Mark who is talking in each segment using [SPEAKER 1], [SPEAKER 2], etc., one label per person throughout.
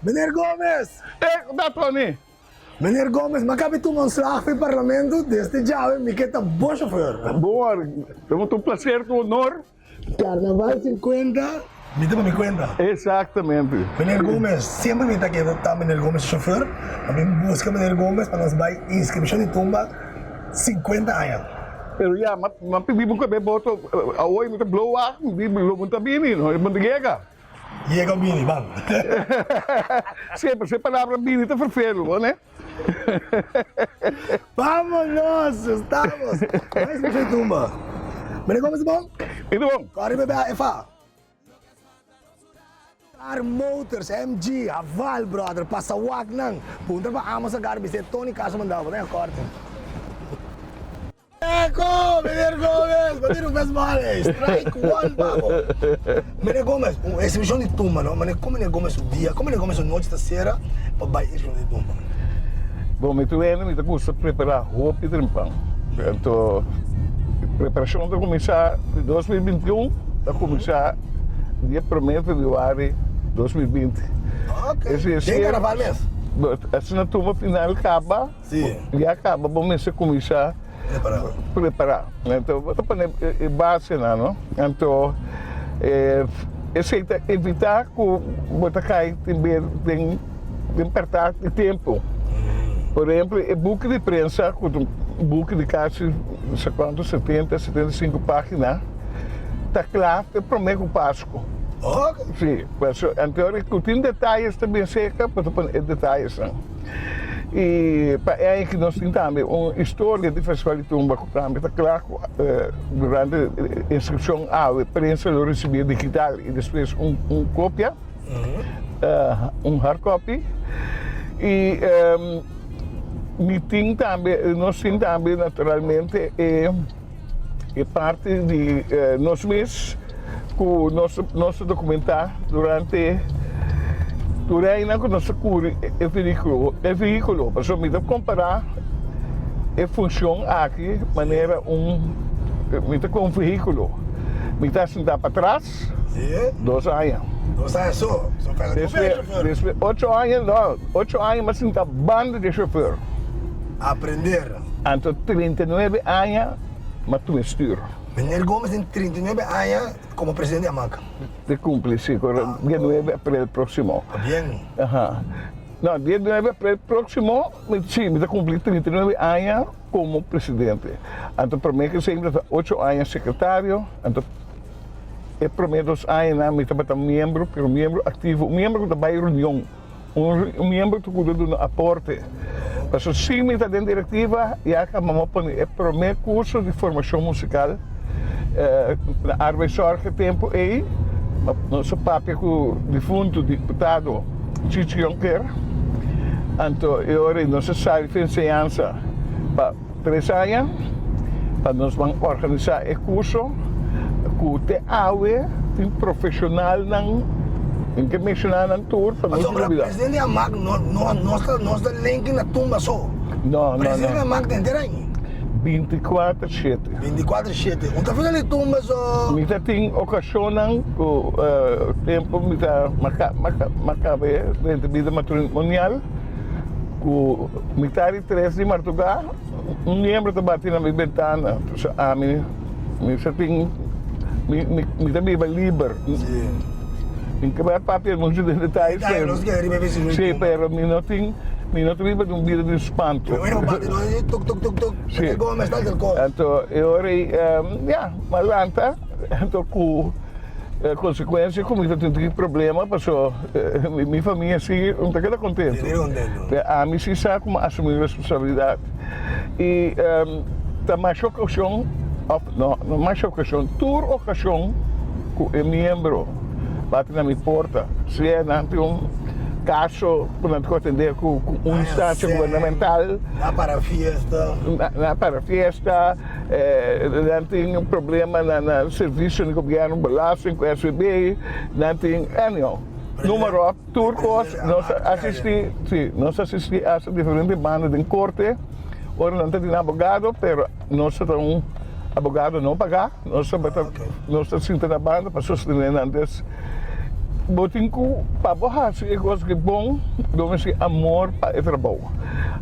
[SPEAKER 1] Meneer Gomez!
[SPEAKER 2] Eh, ku ta Tony?
[SPEAKER 1] Meneer Gomez, m'a kabi tuma un slag fi parlamento, desde djawe mi ke ta bo chauffeur.
[SPEAKER 2] Bon, ta un placer, un honor.
[SPEAKER 1] Carnaval 50, mi ta pa mi cuenta.
[SPEAKER 2] Exactamente.
[SPEAKER 1] Meneer Gomez, semper mi ta keda ta meneer Gomez su chauffeur, pa mi busca meneer Gomez pa nos bay inscripcion di tumba 50 aña.
[SPEAKER 2] Pero ya, m'a pidi bo kabe boto, awoy mi ta blow wak, mi di lo bo ta bini, no, bo ta yega.
[SPEAKER 1] Yega o bini, ban.
[SPEAKER 2] Semper, se palabra bini ta ferfelu, bo ne?
[SPEAKER 1] Vámonos, estamos. Mas mi fe tumba. Meneer Gomez bon?
[SPEAKER 2] Mi ta bon.
[SPEAKER 1] Corre bebe a efa. Car Motors, MG, Haval, brother, pasa wak nan. Puntra pa Amos agar bis'é Tony Castro mandaba, bo ta en korte. Eko, Meneer Gomez, bo tin un bes bal ey. Strike one pa bo. Meneer Gomez, un exhibición di tumba no, mane con Meneer Gomez su dia, con Meneer Gomez su nochi ta cera pa bay exhibición di tumba?
[SPEAKER 2] Bon, mi tur hende mi ta gusta prepara hopi trempan. Anto preparacion ta cuminsa di 2021 ta cuminsa dia prome februari 2020.
[SPEAKER 1] Ok, den carnaval mes?
[SPEAKER 2] Asina tumba final caba. Ya caba bo mester cuminsa prepara. Anto bo ta pone e basenan no. Anto esey ta evita cu bo ta cay tin bes den den perta di tempo. Por ehemplo e buki di prensa cu ta un buki di casi no sa cuanto setenta, setenta i sinku pagina ta cla te prome cu Pascu. Si, anto cu tin detayes ta bien cerca bo ta pone e detayesnan. I pa e aña aki nos tin tambe un historia di Festival di Tumba ku tambe ta kla ku durante e inskripshon awe prensa lo risibí digital i despues un un kopia, un hard copy. I mi tin tambe, nos tin tambe naturalmente e. E parti di nos mes ku nos nos ta dokumentá durante tur einan ku nos ta kuri e vehíkulo e vehíkulo. Pasobra mi ta kompará e funshon aki manera un mi ta ku un vehíkulo. Mi ta sintá patras dos aña.
[SPEAKER 1] Dos aña so?
[SPEAKER 2] Despues ocho aña no ocho aña mi a sinta banda di e shofèr.
[SPEAKER 1] Aprender.
[SPEAKER 2] Anto 39 aña m'a tuma e stuur.
[SPEAKER 1] Meneer Gomez tin 39 aña como presidente di Amac.
[SPEAKER 2] Ta cumpli, si, correcto. Dia nuebe april proximo.
[SPEAKER 1] Pabien.
[SPEAKER 2] Aha. No, dia nuebe april proximo, si, mi ta cumpli 39 aña como presidente. Anto prome que esey mi ta ocho aña secretario, anto e prome dos añanan mi tabata miembro, pero miembro activo, un miembro cu ta bay reunion. Un miembro ta kuda duna aporte. Pasobra si mi ta den direktiva ya ka mama pone e prome kurso di formashon musikal na Arbeidszorg e tempu ei. Nos a papia ku difuntu diputado Chichi Jonker. Anto e ora ei nos a sali for enseñansa pa Tres aña pa nos ban organisá e kurso ku te awe tin profeshonalnan, mi ke menshoná nan tur pa no
[SPEAKER 1] Pasobra
[SPEAKER 2] lubidá.
[SPEAKER 1] presidente di Amak no no no ta no ta lenki na tumba so.
[SPEAKER 2] No, no,
[SPEAKER 1] Presidente di
[SPEAKER 2] no.
[SPEAKER 1] Amak ta henter aña.
[SPEAKER 2] Binti kuater shete.
[SPEAKER 1] Binti kuater shete. Un ta fina di tumba so.
[SPEAKER 2] Mi ta tin okashonnan ku tempu mi ta maka maka makabe den bida matrimonial. Ku mitad di tres di martugá, un miembro ta bati na mi bentana. Entonces ami, mi sa tin, mi, mi, mi ta biba liber. Mi ke bai papia mucho den detaye, pero, sí, pero mi no tin, mi no ta biba di un bida di spanto. Sí. Anto e ora ei, ya, mi a lanta, anto ku. E konsekuensia ku mi ta tin tin problema paso mi famia si no ta keda kontento. Pero ami si sa ku mi a asumí responsabilidat i ta masha okashon òf no no masha okashon tur okashon ku e miembro bati na mi porta sea nan tin un kaso ku nan tin ku atendé ku un instansia gubernamental
[SPEAKER 1] Na para fiesta.
[SPEAKER 2] Na para fiesta. Nan tin problema na na servisio di gobièrnu, belasting ku SVB, nan tin anyhow, numero op, tur kos nos a asistí, si, nos a asistí hasta diferente banda den korte ora nan ta tin abogado, pero nos ta un abogado no pagá, nos tabata, nos ta sinta na banda pa sostené nan. Des. Bo tin ku pa bo hasi e kos ki bon, bo mester amor pa e trabou.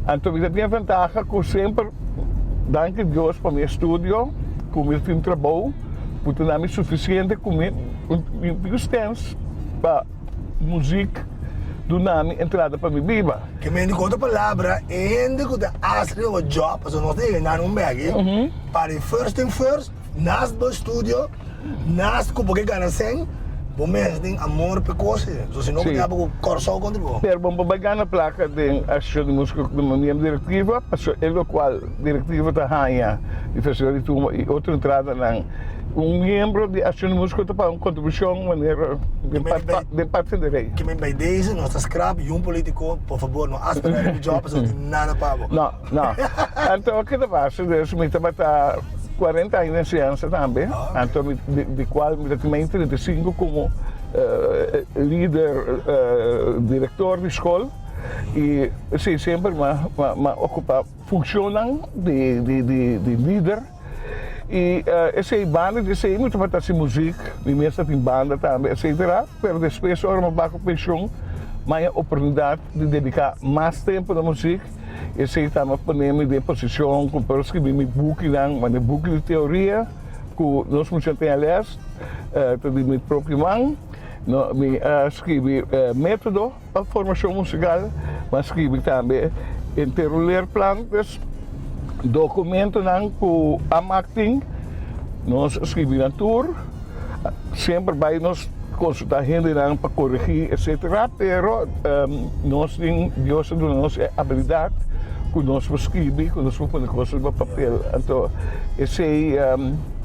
[SPEAKER 2] Anto mi ta tin e ventaha ku semper, danki Dios pa mi estudio, ku mi tin trabou ku ta dami sufisiente ku mi tin stens pa muzik duna mi entrada pa mi biba.
[SPEAKER 1] Ke men di ku otro palabra, e hende ku ta ask riba bo job, pasobra nos ta yega nan un bek, pa di first thing first, Naast bo estudio, naast ku bo ke gana sèn, bo mester tin amor p'e kos ei. So si no bo tin abo ku Kòrsou kontra bo.
[SPEAKER 2] Pero bo por bai gana plaka den Asociacion di Músiko ku ta miembro direktiva, pasobra e lokual direktiva ta haña di Festival di Tumba i otro entradanan. Un miembro di Asociacion di Músiko ta paga un kontribushon manera den parti di rei.
[SPEAKER 1] Ke men bai deze nos ta skrap i un politiko, por fabor no aspirá riba job pasobra no tin nada pa bo.
[SPEAKER 2] No. No. Anto ke ta pasa dus mi tabata 40 aña den enseñansa tambe, anto mi di cual mi ta tin mai 35 como lider, director di school y si semper mi a ocupa funcionnan di di lider y esey banda di esey mi tabata haci muziek, mi mes ta tin banda tambe etcetera, pero despues ora mi a baha cu pension mi a haña oportunidad di dedica mas tempo na muziek. Esei ta mi a pone mi den posishon ku por skibi mi bukinan, mane buki di teoria ku nos mucha tin a les, ta di mi propio man. No, mi a skibi metodo pa formashon musikal, mi a skibi tambe entero leerplan, pues dokumentonan ku AMAC tin, nos a skibi nan tur. Semper bai nos konsultá hendenan pa koregí etsetera, pero nos tin, Dios a duna nos e abilidat ku nos por skibi, ku nos por pone kos riba papel. Anto esei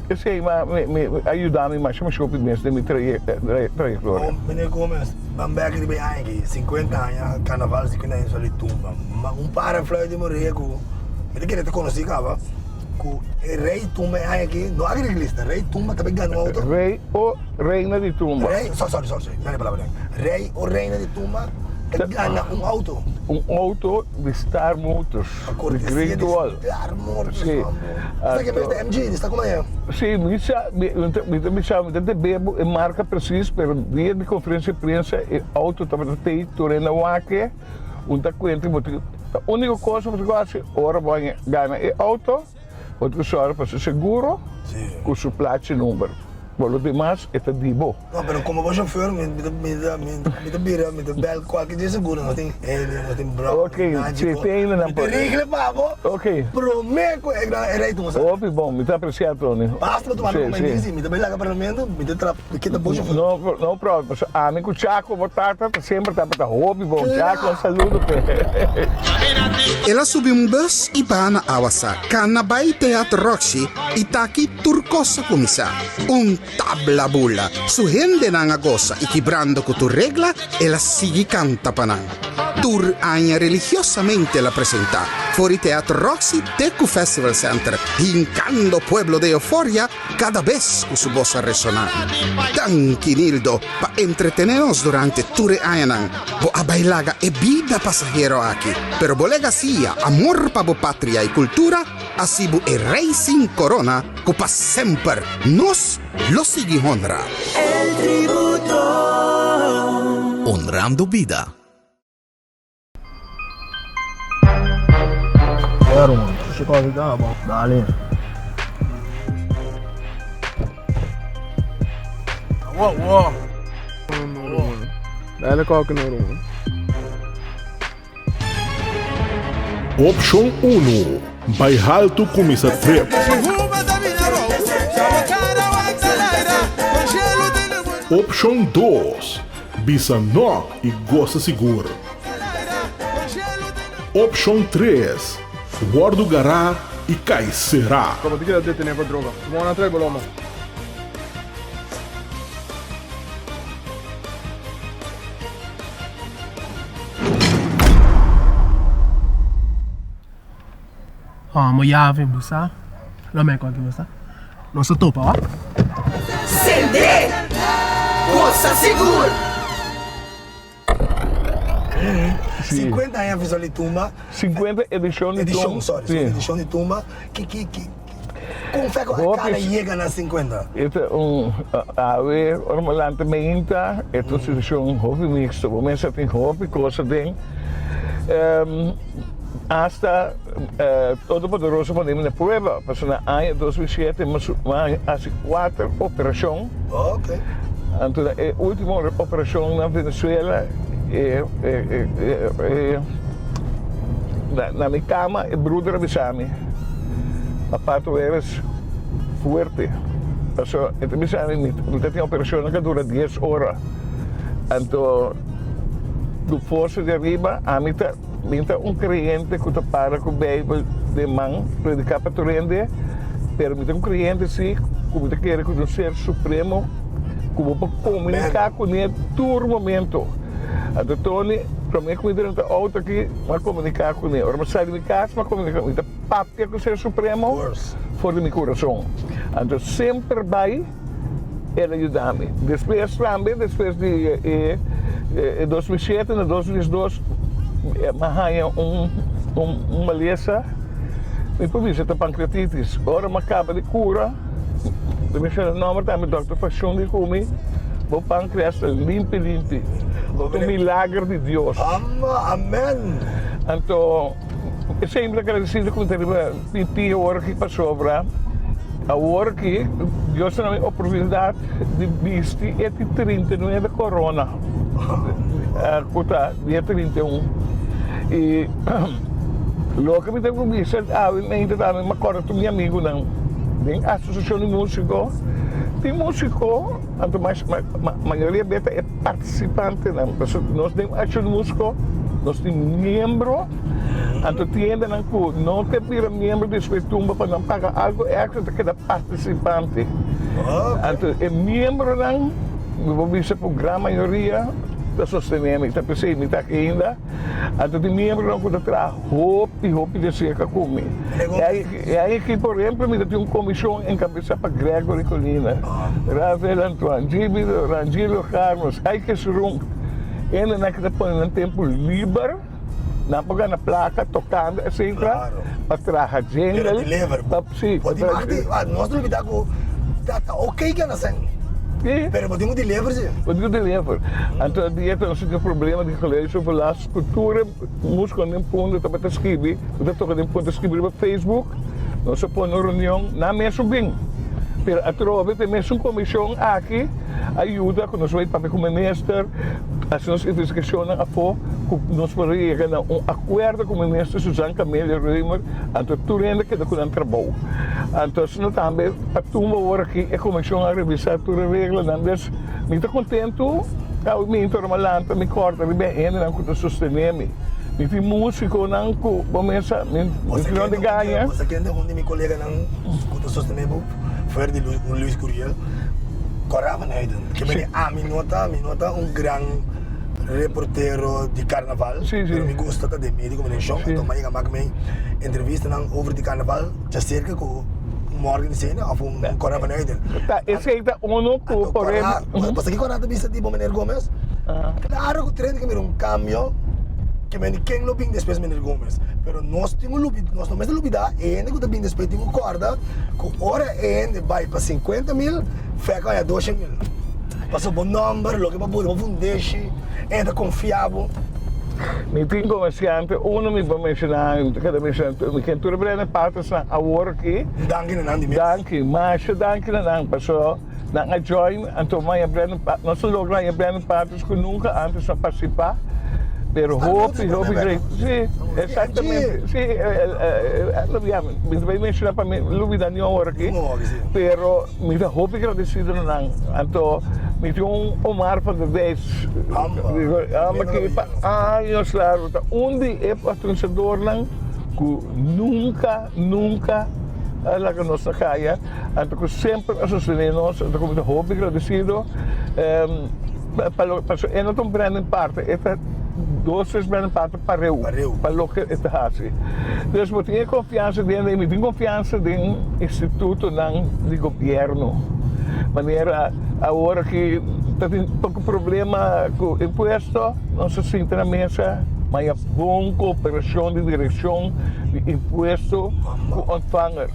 [SPEAKER 2] esei a yuda mi masha masha hopi mes den mi trayektoria.
[SPEAKER 1] Meneer Gomez, ban bek riba e aña aki, 50 aña, karnaval 50 aña sali tumba. Ma un par a fluit di moria ku mi ta kere ta konosí kaba. Ku e rei tumba e aña aki no agriglista rei tumba ta bay gana un auto.
[SPEAKER 2] Rei o reina di tumba.
[SPEAKER 1] Rei sorry sorry sorry sorry mane palabra den rei o reina di tumba ta gana un auto.
[SPEAKER 2] Un auto di Star Motors di Great Wall.
[SPEAKER 1] Pa cortesia di Star Motors mambo. Esta ke mester MG di sta kuma e.
[SPEAKER 2] Si mi sa mi ta bisa mi ta debe bo e marka precies pero dia di conferencia di prensa e auto tabata tey tur hende a wak. Un ta kuenta bo tin ta úniko kos ku bo tin ku hasi ora bo a gana e outo bo tin ku sòru pa su seguro ku su plachi number por lo demas e ta di bo.
[SPEAKER 1] No pero komo bo shofèr mi ta mi ta mi ta bira mi ta bèl kualke dje seguro nos tin hende nos tin bròk
[SPEAKER 2] Ok si tin hende nan
[SPEAKER 1] mi ta regla pa bo promé ku e rei tuma sa.
[SPEAKER 2] Hopi bon mi ta apresiá Tony.
[SPEAKER 1] Basta bo tuma mi komo hende si mi ta bai laga parlamento mi ta trap. Mi kita bo chofer.
[SPEAKER 2] No, no problem. Pasobra ami ku Chaco bo tata ta semper tabata hopi bon. Chaco, un saludo p'e.
[SPEAKER 3] El a subi un bus i baha na Awasa, kana bai Teatro Roxy i taki tur kos a kuminsá. Un tabla bula! Su hendenan a gosa i kibrando ku tur regla el a sigui kanta pa nan. Tur aña religiosamente el a presentá, for di Teatro Roxy te ku Festival Center, hinkando pueblo den euforia Kada bes ku su bos a resoná. Danki Nildo pa entretené nos durante tur e añanan. Bo a bai laga e bida pasahero aki, pero bo legasia, amor pa bo patria i kultura a sibu e rei sin korona ku pa semper nos lo sigui honra.
[SPEAKER 4] El tributo.
[SPEAKER 5] Honrando bida.
[SPEAKER 6] Opshon unu, Bai haltu kuminsá trip. Opshon dos, Bisa nò i gosa sigur. Opshon tres, Wòrdu gará i kai será.
[SPEAKER 7] Komo ti keda detené pa droga? Bo a trae boloma.
[SPEAKER 8] Amo yave bo sa. Lo meko aki bo sa. Nos a topa wa.
[SPEAKER 4] Sende! Gosa sigur!
[SPEAKER 1] 50 aña Festival di Tumba.
[SPEAKER 2] 50 edishon di Tumba.
[SPEAKER 1] Edishon, sorry, edishon di Tumba. Ki, ki, ki. Kon fe ku a kana yega na sinkuenta?
[SPEAKER 2] E ta un awe ora bo lanta meinta e ta un situashon hopi miksto. Bo mester tin hopi kos aden. Asta Todopoderoso pone mi na prueba pasobra na aña 2007 mi a hasi kuater operashon. Anto na e ultimo operashon na Venezuela e na mi kama e bruder a bisa mi, Papá tu eres fuerte. Pasobra e ta bisa mi, mi ta tin operashonnan ku a dura dies ora. Anto ku forsa di ariba ami ta mi ta un kreyente ku ta para ku Beibel den man prediká pa tur hende, pero mi ta un kreyente si ku mi ta kere ku ta un ser supremo ku bo por komuniká kuné tur momento. Anto Tony, promé ku mi drenta outo aki mi a komuniká kuné, ora mi a sali di mi kas mi a komuniká mi ta papia ku ser supremo for di mi kurason. Anto semper bai. El a yuda mi. Despues tambe, despues di e e 2007 na 2012, mi a haña un un malesa, mi por bisa ta pancreatitis. Ora mi a kaba di kura, mi menciona nomber tambe, Dòkter Fashon di ku mi, bo pancreas ta limpi limpi. Un milager di Dios.
[SPEAKER 1] Amen!
[SPEAKER 2] Anto. Esei mi ta agradecido cu mi ta riba pipí awor aki pasobra awor aki Dios a dami oportunidad di bisti e di 39 corona cu ta dia 31 y loke mi ta por bisa awe mente tambe mi a corda tur mi amigunan den asociacion di musico tin musico anto mayoria bes ta e participantenan pasobra nos den Accion di Musico nos tin miembro anto tin hendenan cu no ke bira miembro despues tumba pa nan paga algo extra ta keda participante anto e miembronan mi por bisa cu gran mayoria ta sostene mi ta pesey mi ta aki ainda anto tin miembronan cu ta traha hopi hopi de cerca cu mi e aña aki por ehemplo mi ta tin un comision encabeza pa Gregory Colina, Rafael Antoine, Jimmy Doran, Gilio Carlos, Ike Surun, hendenan ki ta pone nan tempo liber, nan por gana placa tocando etcetera pa traha jingle, pa si,
[SPEAKER 1] pa traha. Nos ta olbida cu ta ok gana cen, pero bo tin cu deliver si.
[SPEAKER 2] Bo tin cu deliver. Anto di e ta nos tin problema di geluidsoverlast cu tur e musiconan den punto tabata skibi, cu ta toca den punto ta skibi riba Facebook. Nos a pone un reunion na mesun bin, pero atrobe ta e mesun comision aki a yuda cu nos bay papia cu minister, haci nos investigacionnan afo cu nos por yega na un acuerdo cu minister Suzanne Camelia Römer, anto tur hende keda cu nan trabou. Anto asina tambe pa tumba awor aki e comision a revisa tur e reglanan, des mi ta contento awe mi inta ora mi a lanta mi corda riba e hendenan cu ta sostene mi. Mi tin musiconan cu bo mesa, mi tin no di gaña.
[SPEAKER 1] Bo sa kende un di mi coleganan cu ta sostene bo fuera di Luis Curiel? Cora van Heijden. Ke mene ami no ta, mi no ta un gran reportero di carnaval, pero mi gusta ta den medio di comunicacion, anto mi a yega mak mi entrevistanan over di carnaval djacerca cu un Morgan Sena of un Cora van Heijden.
[SPEAKER 2] Ta esey ta uno cu por ehemplo.
[SPEAKER 1] Pasobra kico nan ta bisa di bo meneer Gomez? Claro cu tren ke mira un cambio ke mende ken lo bin despues meneer Gomez pero nos tin cu lubida nos no mester lubida e hende cu ta bin despues tin cu corda cu ora e hende bay pa 50 mil fek a haya 200 mil pasobra bo nomber loke bo a buta bo fundeshi e hende ta confia bo.
[SPEAKER 2] Mi tin comerciante uno mi por menciona mi ta keda menciona tur mi ken tur e brende partnersnan awor aki.
[SPEAKER 1] Danki na nan di mes.
[SPEAKER 2] Danki masha danki na nan pasobra. Nan a join, anto maña Brandon Pa, nos a logra haña Brandon Patrick ku nunka antes a partisipá, pero hopi, hopi great. Sí, exactamente. Sí, ya, mi ta bai menshoná pa mi lubidá niun awor aki, pero mi ta hopi gradesido na nan. Anto mi tin un Omar van der Dijs, hòmber ki pa años largu ta un di e patrosinadornan ku nunka, nunka a laga nos na kaya. Anto ku semper a sostené nos, anto ku mi ta hopi gradesido pa lo pasobra e no ta un branding partner, e ta dos tres branding partner pareu pa loke e ta hasi. Dus bo tin e konfiansa den i mi tin konfiansa den institutonan di gobièrnu. Manera awor aki ta tin poko problema ku impuesto, nos a sinta na mesa, maya bon kooperashon di direkshon di impuesto ku ontvanger.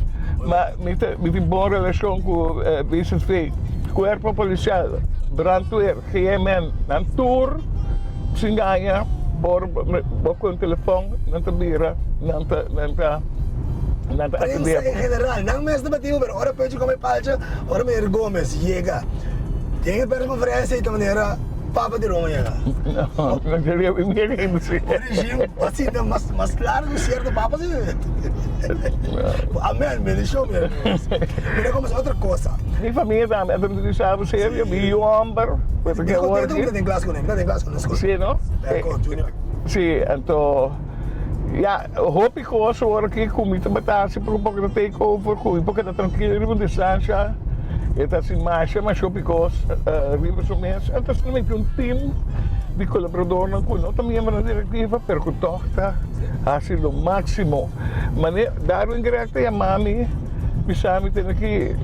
[SPEAKER 2] Ma mi ta mi tin bon relashon ku BCC, Kuerpo Polisial, Brandweer, GMN, nan tur sin gaña por bo ku un telefòn nan ta bira nan ta nan ta nan ta
[SPEAKER 1] Prensa en general, nan mes ta batibo pero ora Pecho come palcha, ora Meneer Gomez yega den e persconferencia y ta manera Papa di Roma yega.
[SPEAKER 2] No, no seria mi mira hende si.
[SPEAKER 1] Origin asina mas mas largo cierto papa si. Amen, bendicion mi hermanos. Mira como es otra cosa.
[SPEAKER 2] Mi familia tambe a introducá serio, mi yu homber.
[SPEAKER 1] Mi contento cu mi ta den klas cu ne, mi ta den klas cu ne school.
[SPEAKER 2] Si no?
[SPEAKER 1] Junior.
[SPEAKER 2] Si, anto ya hopi cos awor aki cu mi tabata haci poco poco ta take over cu mi por keda trankilo riba un distancia e ta haci masha masha hopi cos riba su mes. Anto solamente un team di colaboradornan cu no ta miembronan directiva pero cu tog ta haci lo maximo. Mane Darwin Greg ta yama mi bisa mi tene ki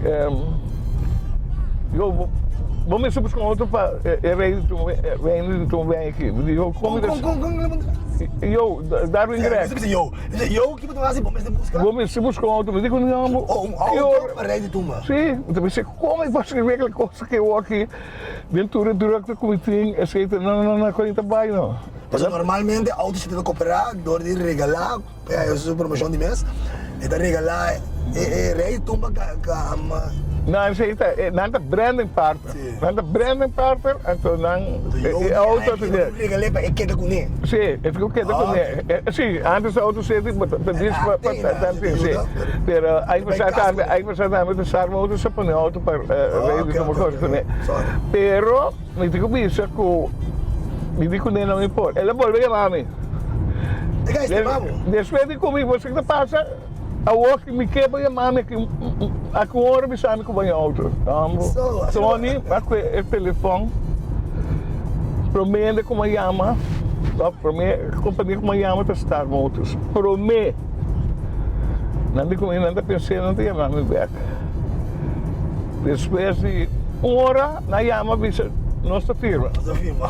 [SPEAKER 2] yo bo mester busca un auto pa e rey di tuma reino di tuma wen aki. Mi di yo con mi ta Yo Darwin Greg.
[SPEAKER 1] Yo ki bo ta haci bo mester busca?
[SPEAKER 2] Bo mester busca un auto. Mi di cu no
[SPEAKER 1] Un auto pa rey di tumba.
[SPEAKER 2] Si, mi ta bisa con mi por regla cos aki awor aki. Den tur e drukte ku mi tin, esei ta no no no kon ta bai no.
[SPEAKER 1] Pasobra normalmente auto si ta koperá dor di regalá, e su promoshon di mes, e ta regalá e e rei tumba ka ka ama.
[SPEAKER 2] No esei ta nan ta branding partner, nan ta branding partner anto nan e auto ta
[SPEAKER 1] di. Regal'é pa e keda kuné.
[SPEAKER 2] Si, e tin ku keda kuné. Si, antes e auto seti bo ta dis pa pa tantu si. Pero ai pasá tambe ai pasá tambe ta Star Motors a pone auto pa rei di tuma kos kuné. Pero mi tin ku bisa ku mi di kuné no mi por. El a bolbe yama mi. Despues di ku mi bo sa ki ta pasa awor ki mi ke bo yama mi aki aki un ora bisa mi ku bo auto. Tony a kue e telefon prome hende ku mi a yama prome kompania ku mi a yama ta Star Motors prome. Nan di ku mi nan ta pens'é nan ta yama mi bèk. Despues di un ora nan yama bisa nos ta firma.
[SPEAKER 1] Nos ta firma,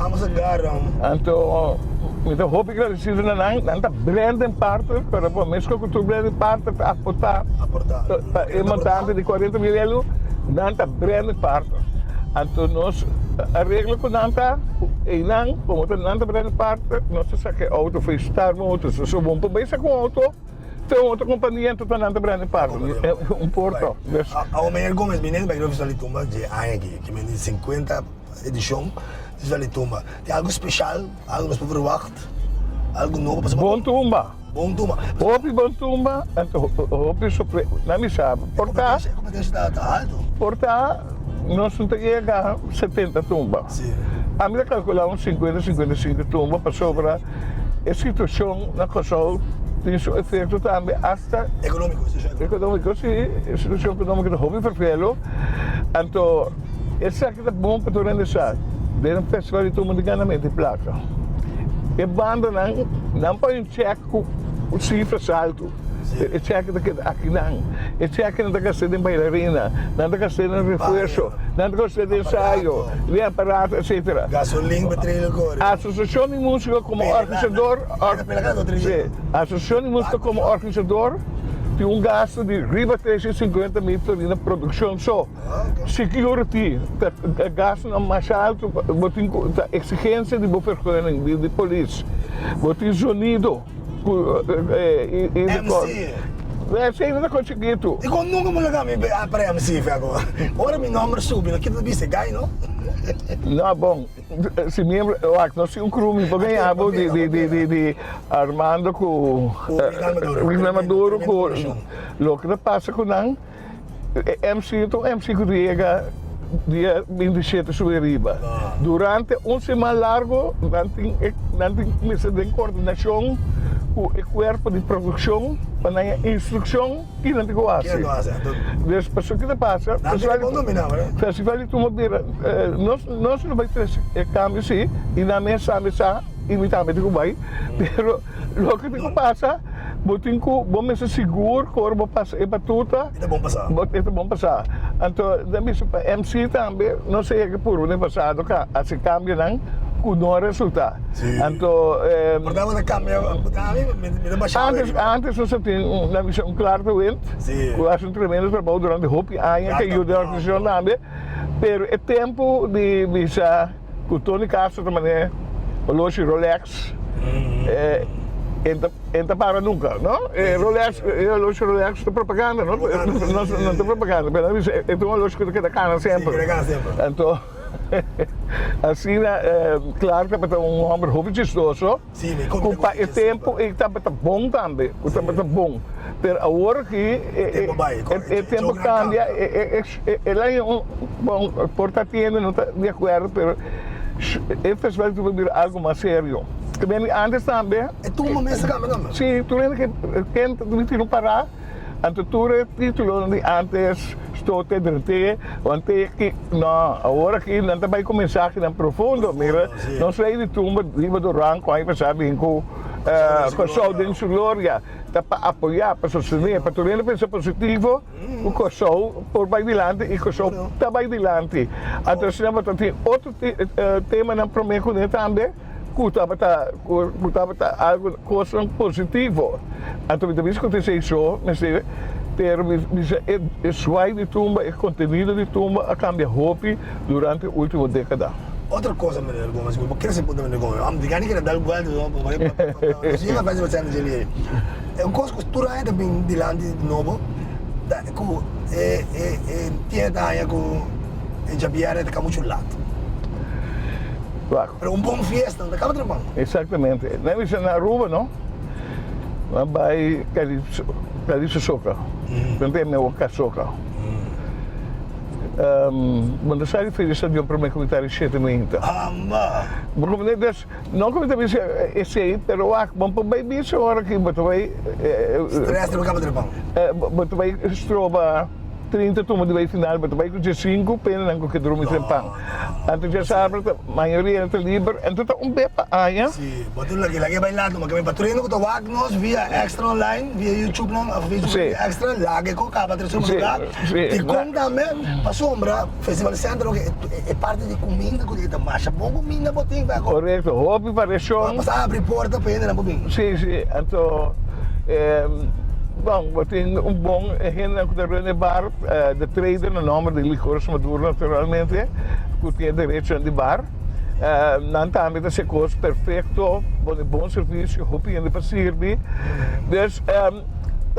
[SPEAKER 1] amos a gara.
[SPEAKER 2] Anto mi ta hopi gradesido na nan, nan ta Brandon Parter, pero pa mesco ku tur Brandon Parter ta aportá pa e montante di kuarenta mil elu, nan ta Brandon Parter. Anto nos areglo ku nan ta ku einan komo ta nan ta Brandon Parter nos ta saka e outo for Star Motors. So bo por bai saka un outo te un otro kompania anto ta nan ta Brandon Parter un porto.
[SPEAKER 1] Awor Meneer Gomez mi nene bai riba Festival di Tumba dje aña aki, ki men di 50 edishon di Festival di Tumba. Tin algu speshal, algu nos por verwagt, algu nobo pasobra.
[SPEAKER 2] Bon tumba.
[SPEAKER 1] Bon tumba.
[SPEAKER 2] Hopi bon tumba, anto hopi sorpresa. Nan mi sa, por ta.
[SPEAKER 1] E kompetensia ta alto.
[SPEAKER 2] Por ta nos no ta yega 70 tumba.
[SPEAKER 1] Si.
[SPEAKER 2] Ami ta kalkulá un 50, 55 tumba pasobra e situashon na Kòrsou tin su efekto tambe asta.
[SPEAKER 1] Ekonómiko, situashon
[SPEAKER 2] ekonómiko. Ekonómiko, si. E situashon ekonómiko ta hopi ferfelu. Anto esaki ta bon pa tur hende sa. Den un festival di tumba di ganamento di plaka. E bandanan nan pone un chèk ku sifras altu. E chèk ta keda akinan. E chèknan ta gast'é den bailarina, nan ta gast'é den refuerso, nan ta gast'é den ensayo, den aparato, etsetera.
[SPEAKER 1] Gasolin pa trailer kore.
[SPEAKER 2] Asosiashon di Músiko komo organisador, Asosiashon di Músiko komo organisador tin un gasto di riba 350 mil florin na produkshon so. Security ta gastonan mas alto, bo tin cu ta exigencia di bo vergunning di polis, bo tin zonido cu y
[SPEAKER 1] MC.
[SPEAKER 2] Esey no ta con chikito.
[SPEAKER 1] Di con nunca bo laga mi para MC flaco? Ora mi nomber subi no kita bisa e guy no.
[SPEAKER 2] No bon, si miembro wak nos tin un crew mi por gaña bo di di di di Armando cu Rinal Maduro cu loke ta pasa cu nan. E MC ta un MC ku ta yega dia 27 subi riba. Durante un siman largo nan tin nan tin mester den koordinashon ku e kuerpo di produkshon pa nan e instrukshon ki nan tin ku hasi. Des pasobra ki ta pasa festival di tumba bira nos nos lo bai trese e kambio si i nan mes tambe sa i mi tambe tin ku bai pero loke tin ku pasa. Bo tin ku bo mester sigur ku ora bo pasa e batuta,
[SPEAKER 1] E ta bon pasá.
[SPEAKER 2] bo e ta bon pasá. Anto nan bisa pa MC tambe no sea ke puru den pasado ka hasi kambionan. ku no a resultá. Anto antes antes nos a tin un nan bisa un Clark de Wind ku a hasi un tremendo trabou durante hopi aña ke yuda e organisashon tambe pero e tempu di bisa ku Tony Castro ta manera oloshi Rolex e ta para nunka no e Rolex e oloshi Rolex ta propaganda no no ta propaganda pero nan bisa e ta un oloshi ku ta keda kana semper anto. Asina, Clark tabata un homber hopi chistoso, cu pa e tempo e tabata bon tambe, cu tabata bon. Pero awor aki e tempo cambia, el a un, bon, por ta tiende no ta di acuerdo, pero e festival tuvo bira algo mas serio. Antes tambe.
[SPEAKER 1] E tumba mes a cambia tambe?
[SPEAKER 2] Si, tur hende ke ken ta tira un para. Anto tur e titulonan di antes stote drent'é want'é ki no awor aki nan ta bai ku mensahenan profundo mira nos rei di tumba riba Duran ku aña pasá bin ku Kòrsou den su gloria ta pa apoyá pa sostené pa tur hende pensa positivo ku Kòrsou por bai dilanti i Kòrsou ta bai dilanti anto asina bo ta tin otro temanan promé kuné tambe. Ku tabata ku tabata algu kosnan positivo. Anto mi ta bisa ku ta esei so mester pero mi bisa e e swai di tumba e kontenido di tumba a kambia hopi durante ultimo dekada.
[SPEAKER 1] Otro cosa meneer Gomez ku bo kere punta meneer Gomez am di gani kere dal buelta so pa pa pa nos yega festival center dje liei. E un kos ku tur aña ta bin dilanti di nobo ta ku e e e tienda ta haña ku e djabièrnè ta ka muchu lat.
[SPEAKER 2] Wak.
[SPEAKER 1] Pero un bon fiesta no ta caba trabao.
[SPEAKER 2] Exactamente. Nan bisa na Aruba no, nan bay Calypso, Calypso Soca. Nan ta yama awor Casoca. Bo no sa referí stadion prome cu mi ta shete meinta.
[SPEAKER 1] Amba!
[SPEAKER 2] Bo comprende? Dus, no cu mi ta bisa esey, pero wak, bo por bay bisa ora cu bo ta bay.
[SPEAKER 1] Stress ta caba trabao.
[SPEAKER 2] Bo ta bay stroba. 30 tuma di bay final bo ta bay cu 15 pena nan cu ke drumi trempan. Anto djasabra ta mayoria ta liber anto ta un be pa aña.
[SPEAKER 1] Si, bo tin laki laki bay laat numa ke pa tur hende cu ta wak nos via extra online via youtube nan of facebook via extra lage cu caba tres ora madruga dicon tambe pasobra festival center loke e parti di cuminda cu ta masha bon cuminda bo tin pa
[SPEAKER 2] Correcto hopi variacion.
[SPEAKER 1] Bo sa abri porta pa hende nan por bin.
[SPEAKER 2] Si si anto. Bon, bo tin un bon hendenan ku ta run e bar, de trader na nomber di Licores Maduro naturalmente, ku tin e derechonan di bar. Nan tambe ta hasi kos perfekto, pone bon servisio, hopi hende pa sirbi. Dus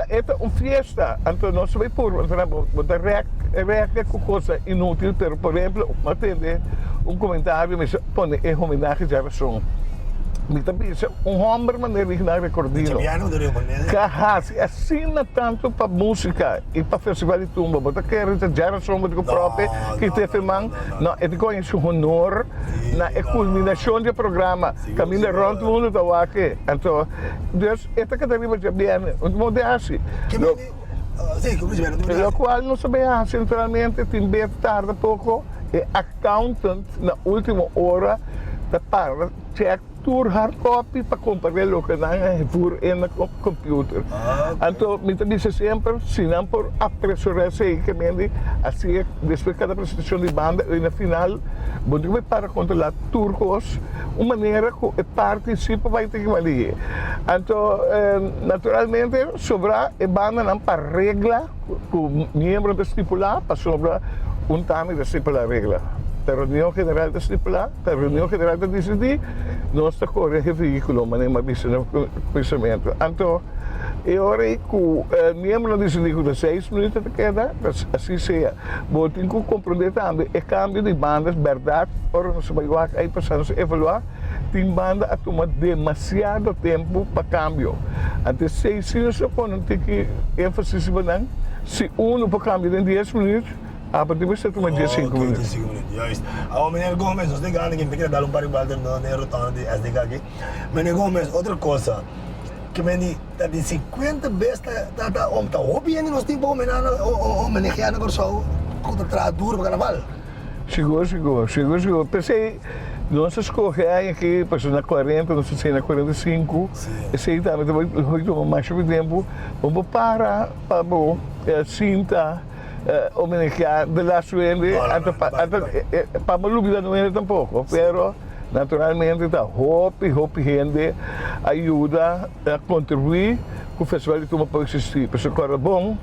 [SPEAKER 2] e ta un fiesta, anto nos ta bai purba, anto nan bo ta rek rek ku kosnan inutil, pero por ehemplo mi a tende un komentario mi pone e homenahe djarason. Mi ta bisa un homber manera di nan recordino ka hasi asina tanto pa musica y pa festival di tumba bo ta kere ta djarason bo ta ku prope ki tefe man no e ta koña su honor na e culminacion di e programa kaminda rond mundo ta wak e anto dus e ta keda riba djabierne un modo di hasi locual nos ta bay hasi naturalmente tin bes tarda poco e accountant na ultimo ora ta para check tur hard copy pa compare loke nan a voer in na computer. Anto mi ta bisa semper si nan por apresura esey ke mende asi despues cada presentacion di banda y na final bo tin ku para controla tur cos un manera ku e parti si por bay tin mali. Anto naturalmente sobra e bandanan pa regla ku miembro ta stipula pasobra un tami ta stipula regla. Ta reunion general ta stipula. Ta reunion general ta disidí, nos ta kore e vehíkulo, manera mi a bisa na kuminsamentu. Anto, e ora ei ku e miembronan disidí ku ta seis minuto ta keda, ta así sea. Bo tin ku komprondé tambe e kambio di bandas, bèrdat, ora nos a bai wak ei pasá nos a evaluá, tin banda a tuma demasiado tempu pa kambio. Anto esei si nos a pone un tiki énfasis riba nan, si unu por kambia den dies minuut, Ah, pa ti mester tuma dies sinku
[SPEAKER 1] minuut. Dies sinku minuut, juist. Awor meneer Gomez, nos tin gana ki mi ta kere dal un par di buelta no den e rotonda di SDK aki. Meneer Gomez, otro cosa, ke men di ta di sinkuenta bes ta ta ta om ta hopi hende nos tin pa homenaa na homenehea na Kòrsou ku ta traha duro pa karnaval.
[SPEAKER 2] Sigur, sigur, sigur, sigur. P'esei nos a skohe aña aki, pasobra na kuarenta nos a sey na 45, esei tambe ta bai tuma masha hopi tempu, bo por para pa bo sinta. Homenajeá de laatste hende, anto pa, anto pa bo lubida no hende tampoco, pero Naturalmente ta hopi hopi hende a yuda, a kontribuí ku Festival di Tumba por eksistí. Pasobra kòrda bon,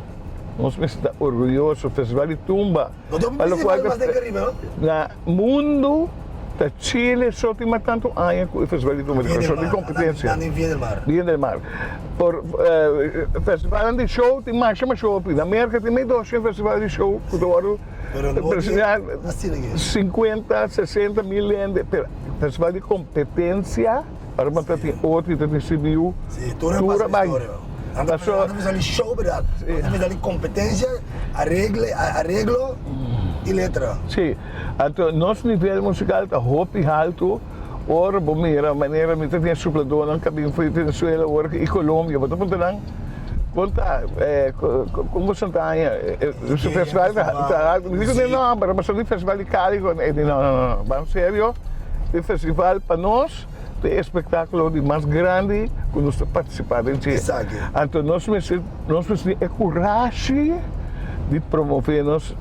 [SPEAKER 2] nos mester ta orguyoso, Festival di Tumba, pa lokual ta na mundu ta Chile so tin mas tantu aña ku e Festival di Tumba di Kòrsou tin kompetensia. Viña del Mar. Por festivalnan di show tin masha masha hopi. Na Merka tin mei doshen festival di show ku ta wòrdu presentá sinkuenta, sesenta mil hende. Pero festival di kompetensia ora bo ta tin otro i ta tin CBU tur a bai.
[SPEAKER 1] Paso
[SPEAKER 2] Si, anto nos nivel musikal ta hopi haltu. Ora bo mira manera mi ta tin e supladónan ka bin for di Venezuela awor i Colombia, bo ta puntra nan kon ta kon boso ta haña e su festival ta algu. Mi di ku no, pero boso di festival di Cali kon e di no no no ban serio e festival pa nos ta e espektákulo di mas grandi ku nos ta partisipá den dje. Anto nos mester nos mester tin e kurashi di promové nos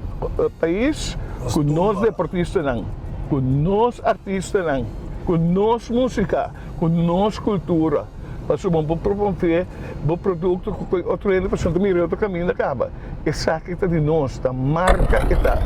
[SPEAKER 2] pais ku nos deportistanan. Ku nos artistanan, ku nos músika, ku nos kultura. Pasobra bo por promové bo produkto ku koi otro hende pasobra ta mira otro kaminda kaba. Esaki ta di nos, ta marka e ta.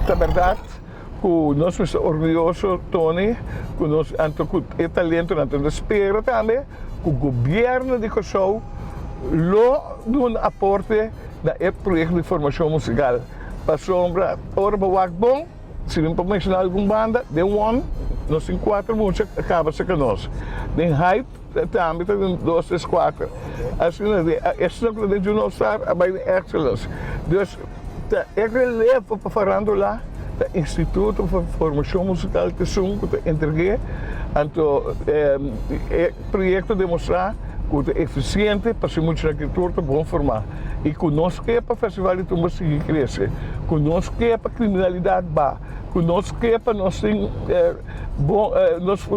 [SPEAKER 2] Ta berdad Ku nos mester orguyoso Tony ku nos anto ku e talentonan ta spera tambe ku gobierno di Kòrsou lo duna aporte na e proyekto di formashon musikal pasobra ora bo wak bon si mi por menshoná algun banda den one nos tin kuater mucha a kaba serka nos den hype tambe ta den dos tres kuater asina esnan ku ta den Juno Star a bai den Excellence dus. Ta e relevo pa farándula ta Instituto pa Formashon Musikal ta esun ku ta entreg'é, anto e proyekto demostrá ku ta efisiente pa si muchanan ki tur ta bon formá i ku nos ke pa Festival di Tumba sigui krese, ku nos ke pa kriminalidat ba, ku nos ke pa nos tin bon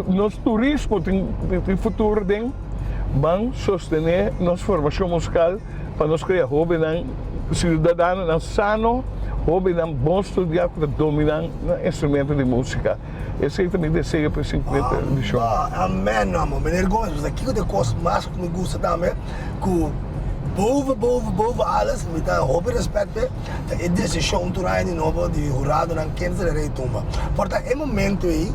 [SPEAKER 2] nos turismo tin futuro den ban sostené nos formashon musikal. Pa nos krea hóbennan siudadanonan sano, hóbennan bon studiá ku ta dominá nan instrumento di músika. Esei ta mi deseo pa e 50 edishon.
[SPEAKER 1] Amen amo. Meneer Gomez, bo sa kiko ta e kos mas ku mi gusta tambe? Ku boven boven boven alles, mi ta hopi respèt p'e, ta e desishon tur aña di nobo di huradonan ken ta rei tumba. Por ta e momento ei,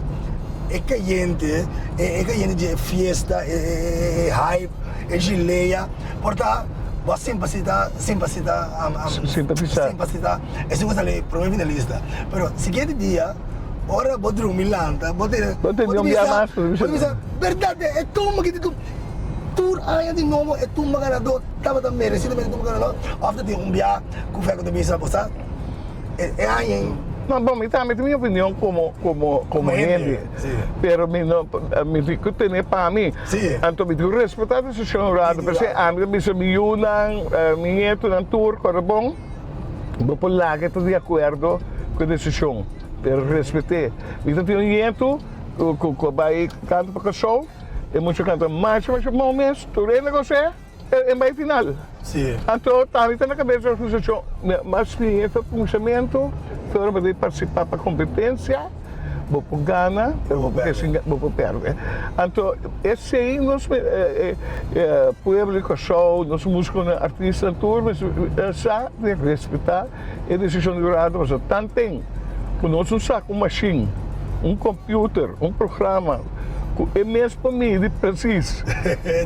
[SPEAKER 1] e kayente, e kayente di e fiesta, e hype, e gilea, Por ta bo a simpasita, simpasita,
[SPEAKER 2] Simpatisa.
[SPEAKER 1] simpasita esun ku sali prome finalista. Pero siguiente dia ora bo drumi lanta bo tene
[SPEAKER 2] Bo tene un bia mas
[SPEAKER 1] bo ta bisa berdad e tumba ki tin tur aña di nobo e tumba ganador tabata merecidamente tumba ganador of ta tin un bia ku fèko ta bisa bo sa E aña ei.
[SPEAKER 2] No, bon, mi tambe tin mi opinion komo, komo, komo hende. Pero mi no, mi tin ku tene pa mi. Anto mi tin ku respetá desishon un ratu. P'esei ami ta bisa mi yunan, mi nietunan tur, kòrda bon, bo por laga ta di akuerdo ku e desishon, pero respet'é. Mi ta tin un nietu ku, ku a bai kanta pa Kòrsou, e mucha kanta masha, masha bon mes, tur hende kons'é. E bai final.
[SPEAKER 1] Sí.
[SPEAKER 2] Anto tambe ta na kabes di organisashon mas fin e ta kuminsamentu te ora bo ta partisipá pa kompetensia bo por gana pero bo por keda bo por pèrdè. Anto esei nos pueblo di Kòrsou nos músikonan artistanan tur mester sa di respetá e desishon di hurado pasobra tanten ku nos no saka un mashin un computer un programa ku e mes por midi presis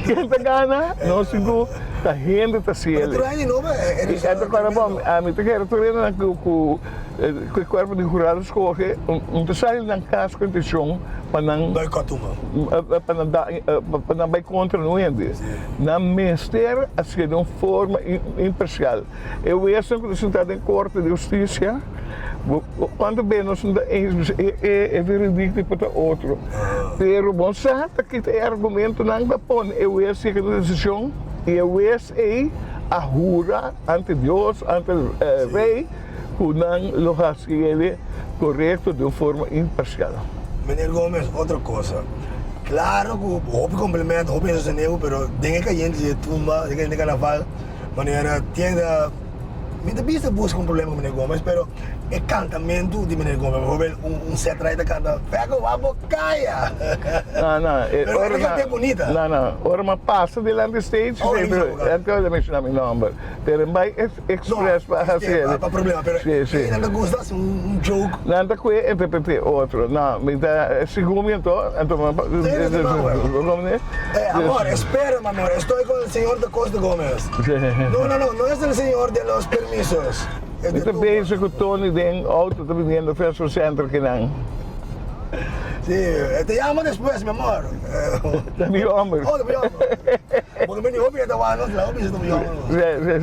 [SPEAKER 2] ken ta gana nos tin ku ta hende ta hasiel.
[SPEAKER 1] Pero tur aña nobo
[SPEAKER 2] e ta kòrda bon ami ta kere tur hendenan ku. Ku e kuerpo di hurado skohe, no ta sali nan kas ku intenshon pa nan
[SPEAKER 1] Boikot tuma.
[SPEAKER 2] Pa nan da, pa nan bai kontra un hende. Nan mester hasié den un forma imparsial. E wesnan ku ta sintá den korte di hustisia, kuantu bes nos no ta eens bisa e e veredikto por ta otro. Pero bo sa ta kita e argumentonan pa pone e wes yega na desishon i e wes ei a hura ante Dios, ante rei. Ku nan lo hasi ele korekto den un forma imparsial.
[SPEAKER 1] Meneer Gomez, otro cosa. Claro cu hopi complemento, hopi hende sostené bo, pero den e cayente di e tumba, den e cayente di carnaval, manera tienda, mi ta bisa busca un problema cu meneer Gomez, pero e cantamento di meneer Gomez, bijvoorbeeld un un set rai ta canta, Feko wak bo caya!
[SPEAKER 2] No, no, e
[SPEAKER 1] Pero
[SPEAKER 2] ora
[SPEAKER 1] e ta canta bunita.
[SPEAKER 2] No, no, ora mi a pasa dilanti stage,
[SPEAKER 1] Oh,
[SPEAKER 2] sí, pero e a menciona mi nomber, pero e bai Express pa hasi
[SPEAKER 1] el. Pa problema, pero
[SPEAKER 2] Sí, sí.
[SPEAKER 1] nan ta gusta hasi un joke.
[SPEAKER 2] Nan ta kue interprete otro. No, mi ta segun mi anto, anto mi
[SPEAKER 1] Sí, no te preocupes.
[SPEAKER 2] Como ne?
[SPEAKER 1] Amor, espérame, amor, estoy con el señor da Costa Gomez. No, no, no, no es el señor de los permisos. Es
[SPEAKER 2] Mi
[SPEAKER 1] de
[SPEAKER 2] ta
[SPEAKER 1] tu.
[SPEAKER 2] bezig ku Tony den auto ta biniendo Festival Center kinan.
[SPEAKER 1] Sí, te llamo después, mi amor.
[SPEAKER 2] Ta mi homber.
[SPEAKER 1] Oh, ta mi homber. Bo ta bini hopi ta wak nos la hopi ta mi homber.
[SPEAKER 2] Sí, sí,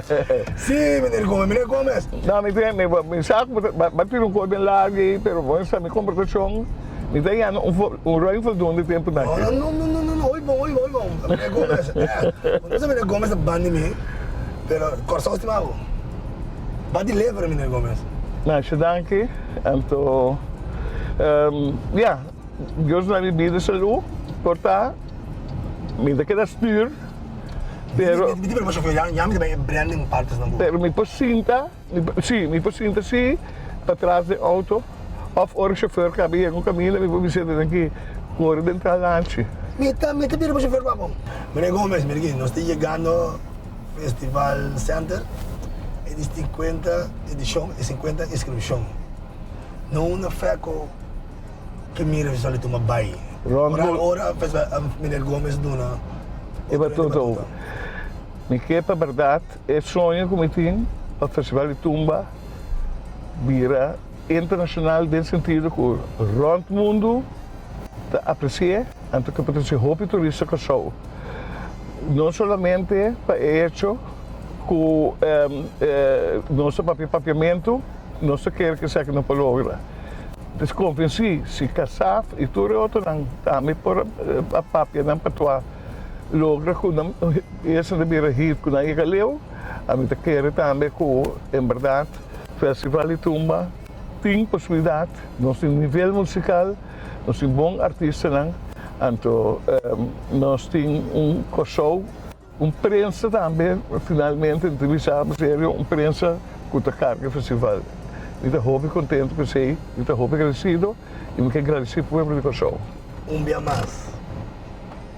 [SPEAKER 2] sí.
[SPEAKER 1] Sí, meneer Gomez, meneer Gomez.
[SPEAKER 2] No, mi tin, mi, mi sa ku bo ta tira un kos bien largu ei, pero bo sa mi kombersashon, mi ta yanda un un ruim voldoende tempu na aki.
[SPEAKER 1] No, no, no, no, no, no, hopi bon, hopi bon, hopi bon. Meneer Gomez, eh, bo no sa meneer Gomez ta banda di mi, pero Kòrsou stima bo. Ba di lever, meneer Gomez.
[SPEAKER 2] Masha danki. Anto, ya, Dios duna mi bida i salú, por ta mi ta keda stuur, pero.
[SPEAKER 1] Mi ta bira chauffeur, ya mi ta bai e branding partes nan ku.
[SPEAKER 2] Pero mi por sinta, si, mi por sinta si patras den auto, of ora chauffeur kaba yega un kaminda mi por bisa den aki kore den tal lanchi.
[SPEAKER 1] Mi ta, mi ta bira pa chauffeur papo. Meneer Gomez, mira aki, nos ta yegando Festival Center e di 50 edicion e 50 inscripcion. No una feco ke mira Festival di Tumba bai. Ora ora Festival Meneer Gomez duna
[SPEAKER 2] E batuta over. Mi ke pa berdad e soño ku mi tin pa Festival di Tumba bira internacional den sentido ku rond mundu ta apreci'e anto ke por trece hopi turista Kòrsou. No solamente pa e hecho ku nos ta papia papiamentu, nos ta kere ku esaki no por logra. Pues konvensí si Kasaf i tur e otronan tambe por a papia nan patuá logra ku nan esnan ta bira hit ku nan yega leu, ami ta kere tambe ku en bèrdat Festival di Tumba tin posibilidat, nos tin nivel musikal. Nos tin bon artistanan, anto nos tin un Kòrsou, un prensa tambe, finalmente mi ta bisa bo serio, un prensa ku ta karga e festival. Mi ta hopi kontentu ku esei, mi ta hopi agradesido i mi ke gradisí pueblo di Kòrsou.
[SPEAKER 1] Un bia mas,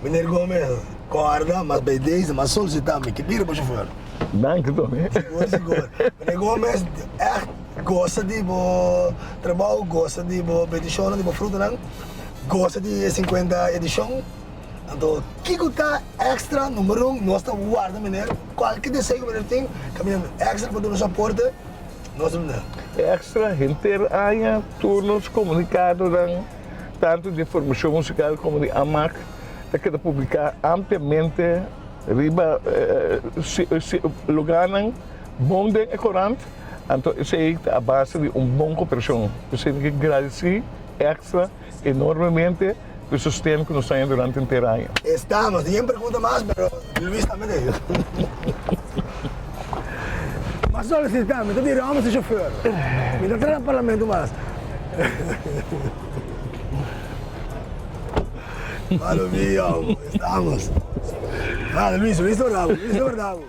[SPEAKER 1] Meneer Gomez, kòrda mas bay deze, mas solisitá mi ke bira bo shofèr.
[SPEAKER 2] Danki Tony.
[SPEAKER 1] Sigur, sigur. Meneer Gomez, ègt gosa di bo trabou, gosa di bo bendishonnan, di bo frutonan, gosa di e 50 edishon. Anto kiko ta extra number un, nos ta warda meneer, kualke deseo ku meneer tin, kaminda extra pa duna su aporte, nos ta duna.
[SPEAKER 2] Extra henter aña tur nos komunikadonan, tantu di formashon musikal komo di AMAC, ta keda publiká ampliamente riba lugánan bon den e korant, anto esei ta a base di un bon koperashon. P'esei mi ke gradisí Extra enormemente pa e sosten ku nos ta haña durante henter aña.
[SPEAKER 1] Estamos, tin pregunta mas pero Luis tambe ta yu. Mas solicita, mi ta bira homber si chofer. Mi ta traha na parlamento mas. Malo mi homber, estamos. Dale Luis, Luis ta bravo, Luis ta bravo.